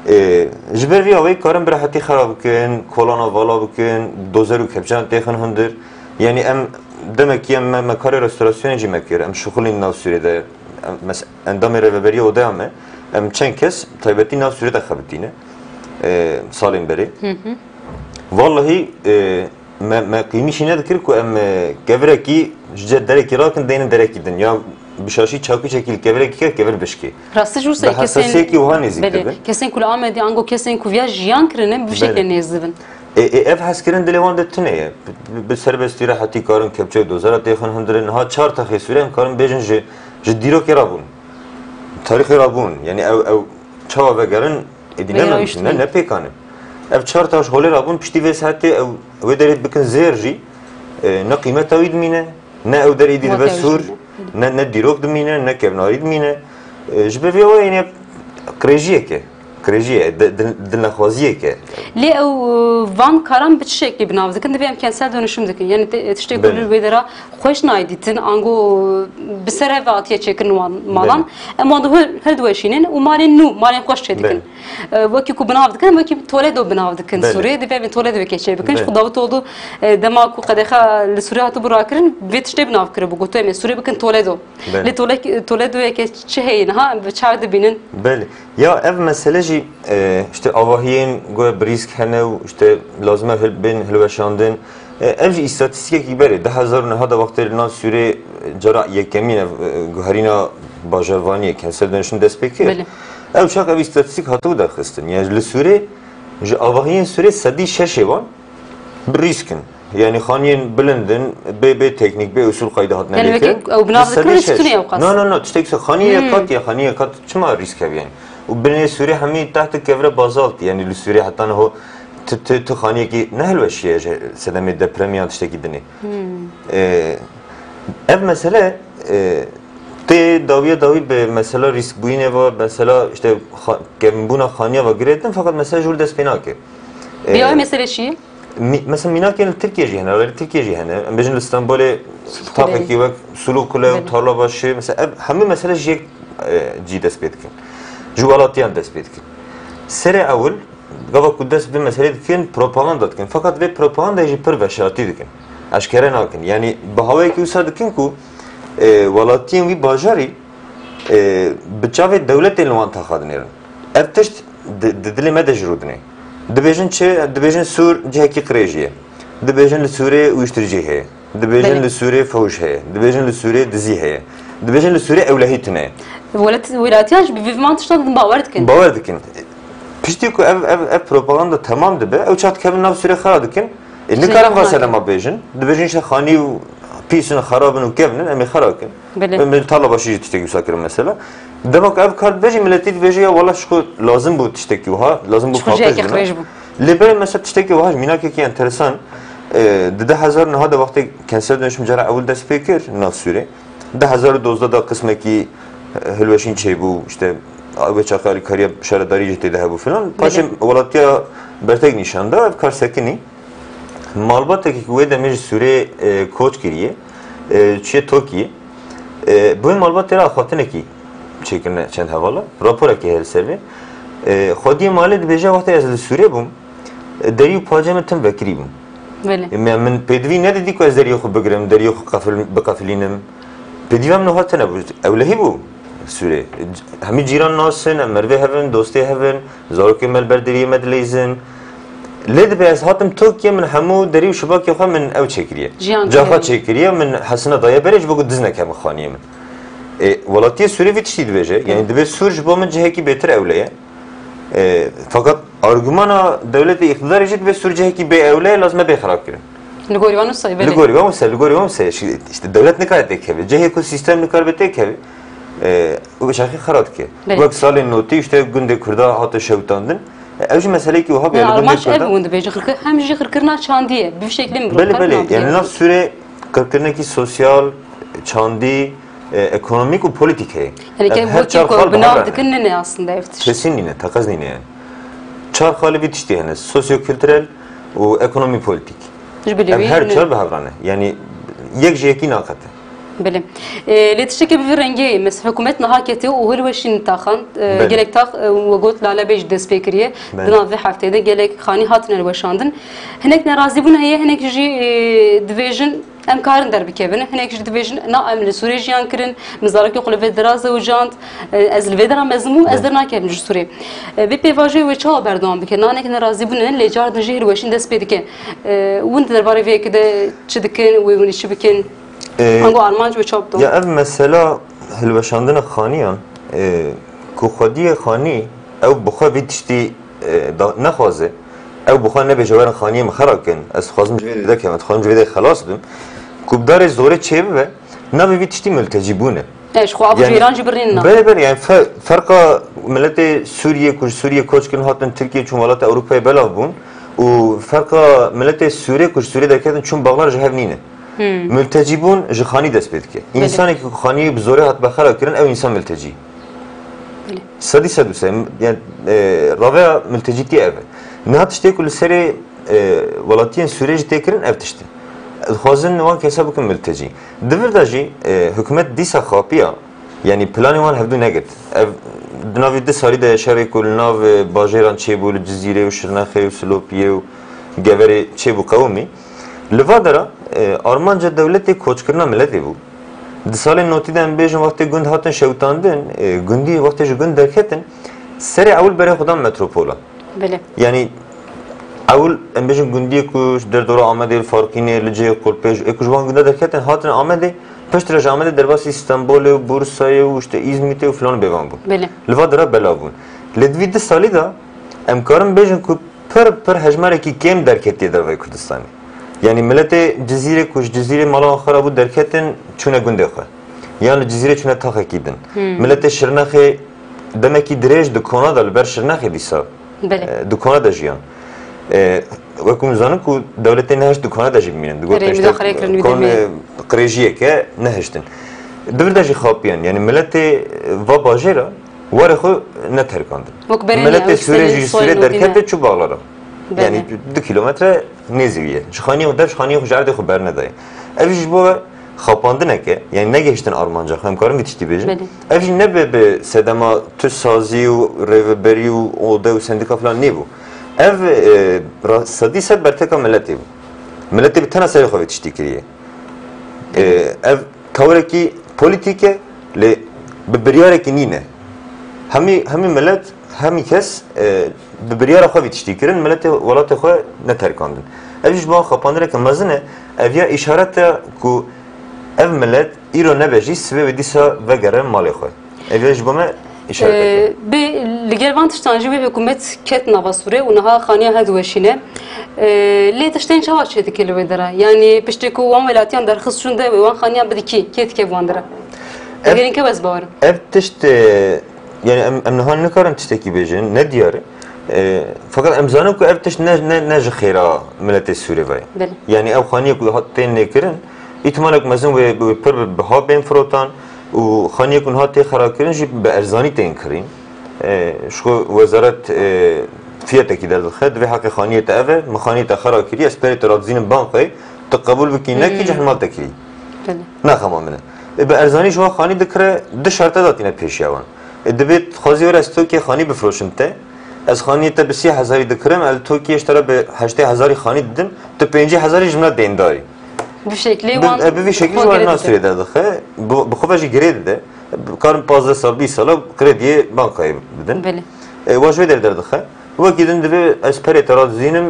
E, ji ber vî awayî karin bi rehetî xera bikin, kolana vala bikin, dozer û kepçeyan têxin hundir. Yani em demekî em me, me karê restorasyonê jî me kir. Em şixulîn nav Sûrê de. Em, mes-, endamê Rêveberiya Odeya me. Em çend kes taybetî nav Sûrê de xebitîne. E, salên berê. Hı hı. Wallahî, e, me, me qîmîşî nedikir ku em, e, kevirekî ji ce derekî rakin deynin derekî din. Ya bi şaşî çakûçekî li kevirekî kir, kevir bişkê. Rastî ji wisa Bi kesên hesasiyekî wiha nêzîk Belê. dibin. Kesên ku li Amedê ango kesên ku viya jiyan kirine bi vî şeklê Belê. nêz dibin. E, e, ev hezkirin dilê wan de tune ye. Bi, bi, bi serbestî rehetî karin kepçe û dozera têxin hundirin. Niha çar texê Sûrê em karin bêjin ji, ji dîrokê re bûn. Tarîxê re bûn. Yani ew, ew çawa vegerin, êdî Vê ne ya mimkun, işte. ne, ne pêkan e. Ev çar taş holê re bûn, piştî vê saetê ew, wê derê bikin zêr jî, e, ne qîmeta wî dimîne, ne ew derê êdî dibe Wate sûr, jî. ne, ne dîrok dimîne, ne kevnarî dimîne. E, ji ber vê wayê yine qirêjiyek e. Qirêjiyê, di-, dil-, dilnexwaziyek e. Lê ew, e, van karan bi çi şeklî bi nav dikin? Divê em kentsel dönüşüm dikin. Yani te-, tiştê ku Belê. li wê dera xweş nayê dîtin, ango bi ser hev hatiye çêkirin wan malan. Belê. Em wan di hir, hir diweşînin û malên nû, malên xweş çêdikin. Belê. E, wekî ku bi nav dikin, wekî Toledo bi nav dikin Belê. Sûriyê. Divê em Toledo wekê çê bikin. Belê. Ji xwe Davutoğlu, e, dema ku qedexe li Sûriyê hatibû rakirin, vê tiştê bi nav kiribû. Gotu em ê Sûriyê bikin Toledo. Belê. Lê Tole-, Toledoyeke çi heye niha? Em bi çav dibînin. Belê. Ya ev mesele jî, e, işte avahiyên goya bi rîsk hene û işte lazim e hil-, bên hilweşandin. E, ev jî îstatîstîkekî berê. Du hezar û neh de wextê li nav Sûrê, e, cara yekemîn ev, e, guherîna bajarvaniyê, kentsel dönüşüm dest pê kir. Belê. Ew çax ev îstatîstîk hatibû derxistin. Yani li Sûrê, ji avahiyên Sûrê sedî şeşê wan bi rîsk in. Yani xaniyên bilind in, bê, bê teknîk, bê usul qayde hatine Yani lêkirin. wekî ew binav Ji dikin, sedî rîsk şeş. tune ew qas. Na, na, na, tiştek se xaniyê Hmm. qat ya, xaniyê qat çima rîsk hebe yani? Û binê Sûrê hemî tehtê kevre bazalt, yani li Sûrê heta niho tu, tu, tu xaniyekî ne hilweşiye ji sedemê depremê yan tiştekî dinê. Hmm. Ee, ev mesele, e, tê dawiya dawî bi mesela rîskbûyînê ve, mesela işte xa-, kevnbûna xaniya ve girêdin, fakat mesele ji wir dest pê nake. Bi Ee, ew mesele çi ye? Mi-, mesela mînakên li Tirkiye jî hene, li Tirkiye jî hene. Em bêjin li Stenbolê Sûlûkule. taxekî wek Sûlûkule û Belê. Tarlabaşi, mesela ev hemû mesele ji yek, e, cî dest pê dikin. Ji welatiyan dest pê dikin. Serê ewil, gava ku dest bi meselê dikin, propaganda dikin. Fakat vê propagandayê jî pir veşartî dikin. Eşkere nakin. Yani bi hawayekî wisa dikin ku, e, welatiyên wî bajarî, e, bi çavê dewletê li wan taxa dinêrin. Ev tişt di, di dilê me de ji rû dinê. Dibêjin çi? Dibêjin Sûr cihekî qirêjî ye. Dibêjin li Sûrê uyuşturucu heye. Dibêjin Belê. li Sûrê fewş heye. Dibêjin li Sûrê dizî heye. Dibêjin li Sûrê ewlehî tune ye. Welat-, welatiyan jî bi vî van tiştan bawer dikin. Bawer dikin. Piştî ku ev, ev, ev propaganda temam dibe, ew çax dikevin nav Sûrê xera dikin. E, Ji nikarin nîva va serema bêjin. Dibêjin işte xanî û pîs in, xerab in û kevn in, em ê xera bikin. Belê. Em ê tarla başî jî tiştekî wisa kirin mesela. Dema ku ev kar dibe jî miletî dibêje ya wala ji xwe lazim bû tiştekî wiha, lazim bû Ji xwe paqij cihekî bû. qirêj bû. Lê berê mesela tiştekî wiha jî mînakekî enteresan, e, di du hezar û neh de wextê kentsel dönüşüm cara ewil dest pê kir nav Sûrê. Du hezar û dozdeh de qismekî, e, hilweşîn çêbû, işte, wê çaxê alîkariya şaredarî jî tê de hebû filan. Belê. Paşê welatiya bertek nîşan da, ev kar sekinî. Malbatekî ku wê demê ji Sûrê, e, koç kiriye, e, çiye Tokiyê. E, bi wê malbatê re axaftinekî çêkirine çend hevala. Raporekê heye li ser vê. E, xwediyê malê dibêje, wextê ez li Sûrê bûm, e, derî û pacê min tim vekirî bûn. Belê. E, me, min pêdivî nedidî ku ez deriyê xwe bigirim, deriyê xwe qefil-, biqefilînim. Pêdivî min wiha tune bû. Ewlehî bû. Sûrê. Hemî cîran nas in, em merivê hev in, dostê hev in, zarokê me li ber deriyê me dileyzin. Lê dibe ez hatim Tokiyê, min hemû derî û şibakê xwe min ew çêkiriye. Jiyan Caxa kiriye. Çêkiriye, min hesina daye berê ji bo ku diz neke min xaniyê min. Ê, welatiyê Sûrê vî tiştî dibêje. Yanî divê Sûr ji bo min cihekî bêtir ewle ye. Ê, feqet argumana dewletê îqtidarê jî divê Sûr cihekî bê ewle ye, lazim e bê xirabkirin. Li gorî wan wisa ye, belê. Li gorî wan wisa, li gorî wan wisa ye. Şi-, işte dewlet nikare têkeve. Cihê ku sîstem nikare têkeve. E, û şexî xera dike. Belê. Wek salên notî işte gundê Kurda hate şewitandin. E, ew jî meseleyekî wiha bûye Yani li gundê Armanc ev Kurda. Hûn dibêjin, xirkir-, hem jî xirkirina çandiyê, bi şeklî mirov Belê, belê. Yani nav Sûrê qirkirinekî sosyal, çandî, e, ekonomîk û polîtîk heye. Yani Ev ke her wekî çar ku xal binav bihavre ne. Dikin nine aslında ev tişt. Kesin nîne, teqez nîne yani. Çar xalê vî tiştî hene, sosyokültürel û ekonomî polîtîk. Ji bilî Ev wî her ne. Çar bihavre ne. Yani yek ji yekî naqete. Belê. E, lê tiştekî bi vî rengî, mes-, hikûmet niha ketiye û hilweşîn taxan, e, Belê. Gelek tax, e, we got Lale Bey jî dest pê kiriye. Belê. Di nav vê hefteyê de gelek xanî hatine hilweşandin. Hinek nerazîbûn heye, hinek jî, e, dibêjin em karin derbikevin. Hinek jî dibêjin na em li Sûrê jiyan kirin, min zarokê xwe li vê dera zewicand, e, ez li vê dera mezin bûm, ez Belê. Der nakevim ji Sûrê. E, vê pêvajoyê wê çawa berdewam bike? Na hinek nerazîbûn hene, lê car din jî hilweşîn dest pê dike. E, hûn di derbarê vê yekê de çi dikin, wê hûn ê çi bikin? Ee, Ango armanc wê çap do. Ya ev mesela hilweşandina xaniyan, e, ku xwediyê xanî ew bi xwe vî tiştî, e, da, nexwaze, ew bi xwe nebêje werin xaniyê min xera kin, ez dixwazim ji vê dê derkevim, ez dixwazim ji vê dê xelas bim, ku bi darê zorê çêbibe, navê vî tiştî miltecîbûn e. E, ji xwe av Yani, cêran jî birîn na. Belê, belê, yani fe-, ferqa miletê Sûriyê ku ji Sûriyê koç kirin hatin Tirkiye çûn welata Ewropayê belav bûn û ferqa miletê Sûrê ku ji Sûriyê derketin çûn Baxlar ji hev nîne. Hmm. Mültecîbûn ji xanî dest pê dike. Belê. Însanekî ku xanî bi zorê hat bexera kirin, ew însan mültecî. Belê. Sedî sed û sê, yani, e, raveya mültecîtî ev e. Niha tiştê ku li serê, e, welatiyên Sûrê jî tê kirin, ev tişt e. Dixwazin wan kesa bikin mültecî. Di vir de jî, e, hikûmet dîsa xapiya, yanî planê wan hevdû negirt. Ev di navî du salî de şerê ku li nav, e, bajêran çêbû, li Cizîrê û Şirnexê û Silopiyê û Geverê çêbû qewimî. Li va dera, e, armanca dewletê koçkirina miletê bû. Di salên notî de em bêjin wextê gund hatin şewitandin, e, gundî wextê ji gund derketin, serê ewil berê xwe dan metropola. Belê. Yanî ewil em bêjin gundiyê ku ji derdora Amedê, li Farqînê, Licê, Qulpêj, ê ku ji wan gunda derketin hatin Amedê, piştre ji Amedê derbasî Stenbolê û Bursayê û işte Îzmîtê û filan bêvan bûn. Belê. Li va dera belav bûn. Lê di vî du salî de em karin bêjin ku pir pir hejmarekî kêm derketiye dervayê Kurdistanê. Yanî miletê Cizîrê ku ji Cizîrê mala wan xera bû derketin çûne gundê xwe. Yan li Cizîrê çûne taxekî din. Hmm. Miletê Şirnexê demekî dirêj di kona de li ber Şirnexê dîsa, Belê. e, di kona de jiyan. E, wek hûn zanin ku dewletê nehişt di kona de jî bimînin. Digot Erê, işte, müdahale kirin wî kon, demê. e, qirêjiyeke nehiştin. Di vir de jî xapiyan. Yanî miletê, e, va bajêra warê xwe neterkandin. Wek berê Miletê niye, Sûrê jî ji Sûrê derkete çû Baxlara. Belê. Yanî du kilometre nêzî wî ye. Ji xaniyê xwe der, ji xaniyê xwe ji erdê xwe bernedaye. Ev jî ji bo we xapandineke, yanî negihiştin armanca xwe, em karin vî tiştî bêjin. Belê. Ev jî nebe bi sedema tu sazî û rêveberî û ode û sendîka filan nêbû. Ev, e, ra-, sedî sed berteka miletê bû. Miletê bi tena serê xwe vê tiştî kiriye. E, ev tewrekî polîtîk e, lê bi biryarekî nîne. Hemî, hemî milet, hemî kes, e, bi biryara xwe vî tiştî kirin, miletê welatê xwe neterkandin. Ev jî ji bo wan xapandineke mezin e, ev ya îşaret e ku ev milet îro nebe jî sibê wê dîsa vegere malê xwe. Ev ya ji bo me îşareteke. Ee, bi, li gel van tiştan jî wê hikûmet ket nava Sûrê û niha xaniya her diweşîne. Ee, lê tiştên çawa çêdike li wê dera? Yanî piştê ku wan welatiyan derxist şûn de wê wan xaniyan bidikî, kê dike wan dera? Ev, Egerîn ke ez bawerim. Ev tişt, e, yanî em, em niha nikarin tiştekî bêjin, ne diyar e. E, feqet em zanin ku ev tişt ne, ne, ne ji xêra miletê Sûrê ve ye. Belê. Yanî ev xaniyê ku hat tên lêkirin, îhtimalek mezin wê, wê pir bi biha bên firotan û xaniyê ku niha tê xera kirin jî bi erzanî tên kirîn. E, ji xwe wezaret, e, fiyetekî derdixe, divê heqê xaniyê te ev e, min xaniyê te xera kiriye, ez perê te radizînim bankayê, tu qebûl bikî, nekî Hmm. cehil mal te kirî. Belê. Naxema min e. E, bi erzanî ji wan xanî dikire, du şerte datîne pêşiya wan. E, divê dixwazî were ez Tokiyê xanî bifroşim te, ez xaniyê te bi sî hezarî dikirim, ez li Tokiyê ji te re bi heştê hezarî xanî didim, tu pêncî hezarî ji min re dêndar î. Bi şeklê Bi, wan e, bi vî şeklî xwe ji wan girê nas dide. Sûrê derdixe, bi, bi xwe ve jî girê dide. Karin pazdeh sal, bîst sala krediyê bankayê bidin. Belê. E, wa ji vê derê derdixe. Wekî din divê ez perê te radizînim,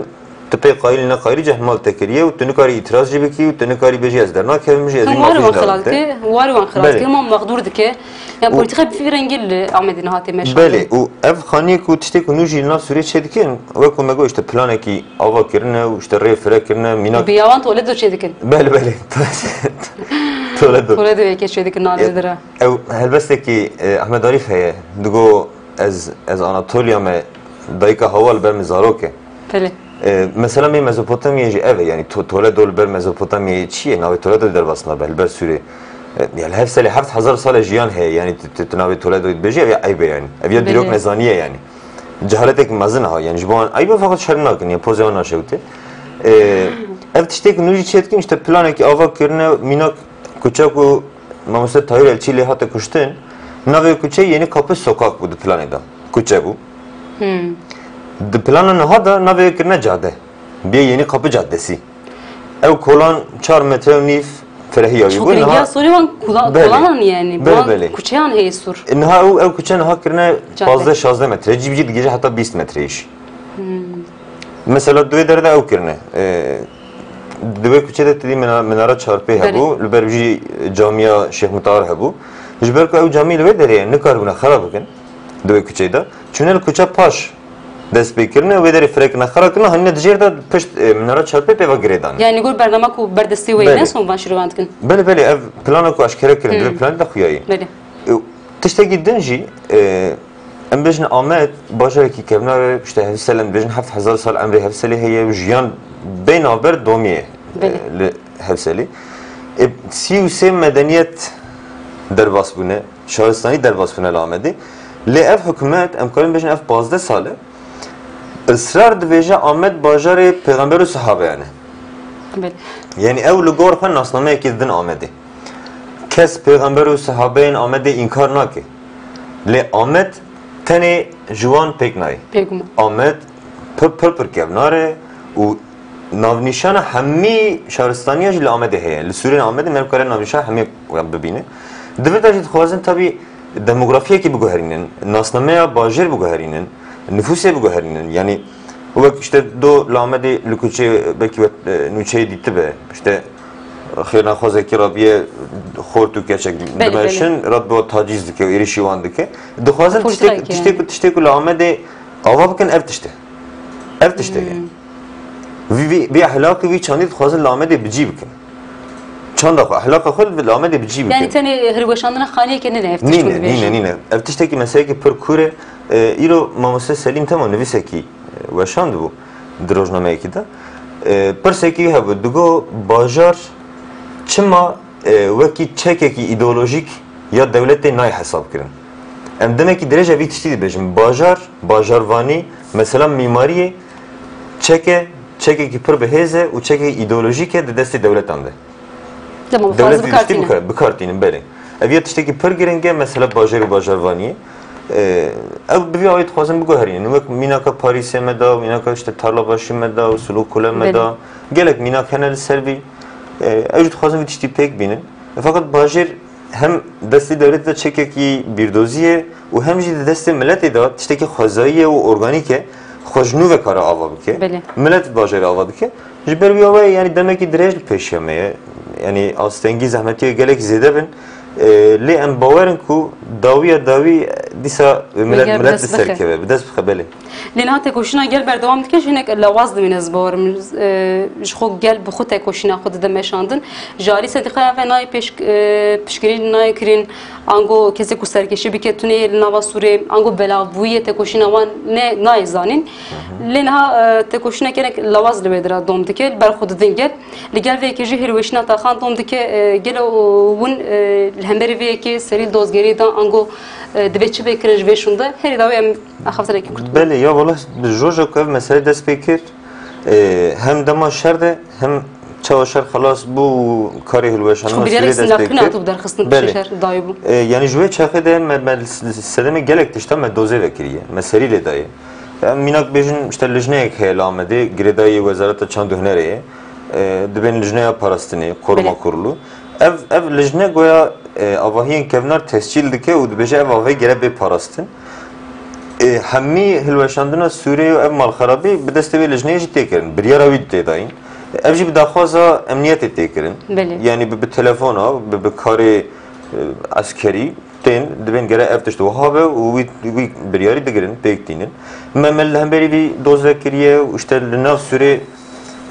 tu pê qayîl ne qayîl cehmal te kiriye û tu nikarî îtiraz jî bikî û tu nikarî bêjî ez dernakevim jî, ez Him wî war wan mafî xelat dike, nadike. War wan xelat Belê. dike, ma mexdûr dike. Ya Û polîtîka bi vî rengî li Amedê niha tê meşandin. Belê, û ev xaniyek û tiştêk û nû jî li nav Sûriyê çêdikin, wek ku me got, işte, planekî ava kirine û, işte, rê fire kirine, mînak Bi yawan Toledo çêdikin. Belê, belê. Toledo. Toledo yekê çêdikin navê Ye- dira. Ew helbestekî, e, Ahmed Arîf heye. Digo, ez, ez Anatoliya me, dayika hewa li ber min zarok e. Belê. E, mesela me Mezopotamyayê jî ev e, yani to-, Toledo li ber Mezopotamyayê çi ye? Navê Toledo derbas nabe, li ber Sûrê. E, ya li Hevselê heft hezar sal e jiyan heye, yani tu, tu, tu navê Toledo dibêjî, ev ya eyb e yani. Ev ya dîrok Belê. nezaniye yani. Cehaletek mezin ha, yani ji bo wan eyb e, fakat şerm nakin, yani pozê wan naşewite. E, ev tiştêk nû jî çêdikin, işte planekî ava kirine, mînak kuçe ku Mamoste Tahir Elçî lê hate kuştin, navê kuçeyê Yeni Kapı Sokak bû di planê de. Kuçe bû. Hmm. Di plana niha de navê kirine cade. Bê Yeni Kapı Caddesi. Ew kolan çar metre û nîv firehiya wî Çok bû. Niha Sorê wan kula- Belê. kolanan yani. Belê, Wan belê. kuçeyan heye sûr. E, niha ew, ew kuçe niha kirine Cadde. pazdeh şazdeh metre. Cî bi cî digihîje heta bîst metre jî. Hmm. Mesela di wê derê de ew kirine. E, di wê kuçê de tedî mina-, minara çarpê Belê. hebû, li ber jî camiya Şêx Mutahar hebû. Ji ber ku ew camî li wê derê ye, nikaribûne xera bikin di wê kuçeyê de. Çûne li kuçe paş dest pê kirine, wê derê firek nexera kirine, hanîne dijêr de pişt, e, minara çarpê pê ve girêdan. Yani gor bernama ku berdestê wê Belê. ne son van şîrovan dikin. Belê, belê, ev plana ku aşkere kirin, Hmm. di vê planê de xuya ye. Belê. E, tiştekî din jî, e, em bêjin Amed bajarekî kevnar e, işte Hevsel em bêjin heft hezar sal emrê Hevselê heye û jiyan bê navber domiyê, Belê. e, li Hevselê. E, sî û sê medeniyet derbas bûne, şaristanî derbas bûne li Amedê. Lê ev hikûmet, em karin bêjin ev pazdeh sal e, israr dibêje Amed bajarê pêxember û sehabeyan e. Belê. Yani ew li gor xwe nasnameyekî din Amedê. Kes pêxember û sehabeyên Amedê înkar nake. Lê Amed tenê ji wan pêk nayê. Bêguman. Amed pir, pir, pir kevnar e û navnîşana hemî şaristaniya jî li Amedê heye. Li Sûriyê Amedê me kare navnîşana hemî bibîne. Di vir de jî dixwazin tabî demografiyekî biguherînin, nasnameya bajêr biguherînin, nifûsê biguherînin. Yani wek işte do li Amedê li kuçê belkî we, e, nûçeyê dîtibe. İşte xêrnaxwazekî rabiye xort û keçek Belê, belê. dimeşin, rat bi tacîz dike û êrişî wan dike. Dixwazin Polîtîka tiştê, yekê tiştê yani. ku, tiştê ku li Amedê ava bikin ev tişt e. Ev tişt e. Hmm. Vî, vî, vî ehlaqî, vî çandî dixwazin li Amedê bi cî bikin. Çanda xwe, ehlaqa xwe li Amedê bi cî bikin. Yani tenê hilweşandina xaniyekê nîne ev tişt Nîne, ku dibêjin. nîne, nîne. Ev tiştekî meselekî pir kûr e. E, îro Mamoste Selîm Temo nivîsekî, e, weşandibû di rojnameyekî de. E, pirsekî hebû, digo bajar çima, e, wekî çekekî îdeolojîk ya dewletê nayê hesabkirin? Em demekî dirêj e vî tiştî dibêjin. Bajar, bajarvanî, mesela mîmariyê çeke, çekekî pir bi hêz e û çekekî îdeolojîk e di destê dewletan de. Dema Dewlet fazla vî tiştî bikartîne. bikar-, bikartînin, belê. Ev ya tiştekî pir giring e, mesela bajêr û bajarvaniyê. E, ew bi vî awayî dixwazin biguherînin. Wek mînaka Parîsê me da, mînaka işte Tarlabaşî me da û Sulûkule me Belê. da. Gelek mînak hene li ser vî. E, ew jî dixwazin vî tiştî pêk bînin. E, fakat bajêr hem destê dewletê de çekekî bîrdozî ye û hem jî di destê miletê de tiştekî xwezayî ye û organîk e. Xwe ji nû ve kare ava bike. Belê. Milet bajarê ava dike. Ji ber wî awayê, yani demekî dirêj li pêşiya me ye. Yani astengî, zehmetiyê gelek zêde bin. E, lê em bawer in ku dawiya dawî dîsa milet, Ger milet dest bi ser bixe. keve, bi dest bixe, belê. Lê niha tekoşîna gel berdewam dike, ji hinek lawaz dimîne, ez bawer im. E, ji xwe gel bi xwe tekoşîna xwe dide meşandin. Ji alî sendîkaya ve nayê pêş, e, piştgirî nayê kirîn, ango kesê ku serkêşî bike tuneyê li nava Sûrê, ango belavbûyiyê tekoşîna wan ne, nayê zanîn. Lê niha, e, tekoşîneke hinek lawaz li wê dira dom dike, li ber xwe didin gel. Li gel vê yekê jî hêrweşîna taxan dom dike, e, gelo hûn, e, li hemberî vê yekê serî li dozgeriyê de ango, e, divê çi bê kirin ji vê şûnde? Herî dawî em axaftinekî kurt bû. Belê, ya wela ji roja ku ev mesele dest pê kir, e, hem dema şer de hem çawa şer xelas bû û karê hilweşandina Sûriyê dest pê kir. Belê. E, yani ji wê çaxê de me, me sedemê gelek tişta me dozê vekiriye, me serî lê daye. Em mînak bêjin, işte lijneyek heye li Amedê, girêdayî Wezareta Çand û Hunerê ye. E, dibên lijneya parastinê, koruma Belê. kurulu. Ev, ev lijne goya E, avahiyên kevnar tescîl dike û dibêje ev avahî gere bê parastin. E, hemî hilweşandina Sûriyê û ev malxerabî bi destê wê lijneyê jî tê kirin. Biryara wî tê dayîn. Ev jî bi daxwaza emniyetê tê kirin. Belê. Yanî bi, bi telefona, bi, bi karê, e, eskerî tên, dibên gere ev tişt wiha be û wî, wî biryarî digirin, pêk tînin. Me, me li hemberî vî doz vekiriye û işte li nav Sûrê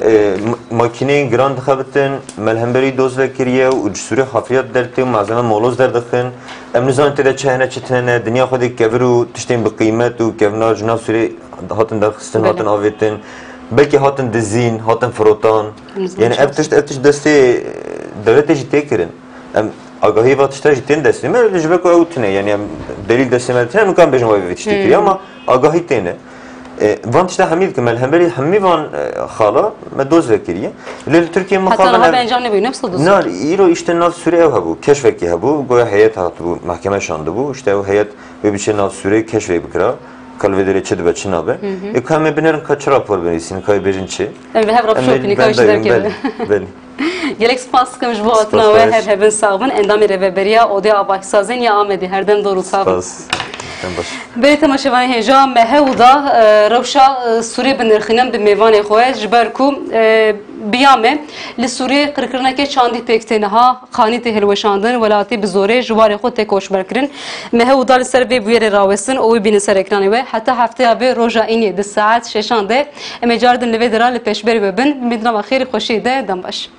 e, m-, makîneyên giran dixebitin, me li hemberî doz vekiriye û ji Sûrê hafriyat dertê û malzeme moloz derdixin. Em nizanin tê de çi hene, çi tune ne, dinya xwedê kevir û tiştên bi qîmet û kevnar ji nav Sûrê hatin derxistin, Belê. hatin avêtin. Belkî hatin dizîn, hatin firotan. Nizanin Yani çi ev tişt, ev tişt destê, e, dewletê jî tê kirin. Em agahî va tişta jî tên destê me, ji ber ku ew tune, yani em delîl destê me tune, em nikan bêjin wayê vê tiştî kiriye, ama agahî têne. E, van tişta hemî dikin, me li hemberî hemî van, e, xala me doz vekiriye. Lê li Tirkiye Heta niha mixabin bi ev encam nebû, ne wisa doz Na, vekirî? îro işte nav Sûrê ew hebû, keşvekî hebû, goya heyet hatibû, mahkeme şandibû, işte ew heyet wê biçe nav Sûrê keşvê bikira, ka li vê derê çi dibe, çi nabe. Hı hı. E, ka em ê binêrin ka çi rapor binivîsîn, ka ê bêjin çi? Em bi hev re Em ê bişopînin, ka wî çi bendayîn, derkeve. belê, belê. Gelek spas dikim ji bo hatina Spas we, baş. her hebin sax bin. Endamê Rêveberiya Odeya Avahiksazên ya Amedê, her dem dor û sax bin. Spas. Dem baş. Belê temaşevanên hêja, me hew da, e, rewşa, e, Sûrê binirxînin bi mêvanê xwe, ji ber ku, e, biya me li Sûrê qirkirineke çandî pêk tê niha, xanî tê hilweşandin, welatî bi zorê ji warê xwe tê koçberkirin. Me hew da li ser vê bûyerê rawestin û wî bînin ser ekranê we. Heta hefteya vê roja înê di saet şeşan de em ê car din li vê dera li pêşberî we bin. Bi nava xêr û xweşiyê de dem baş.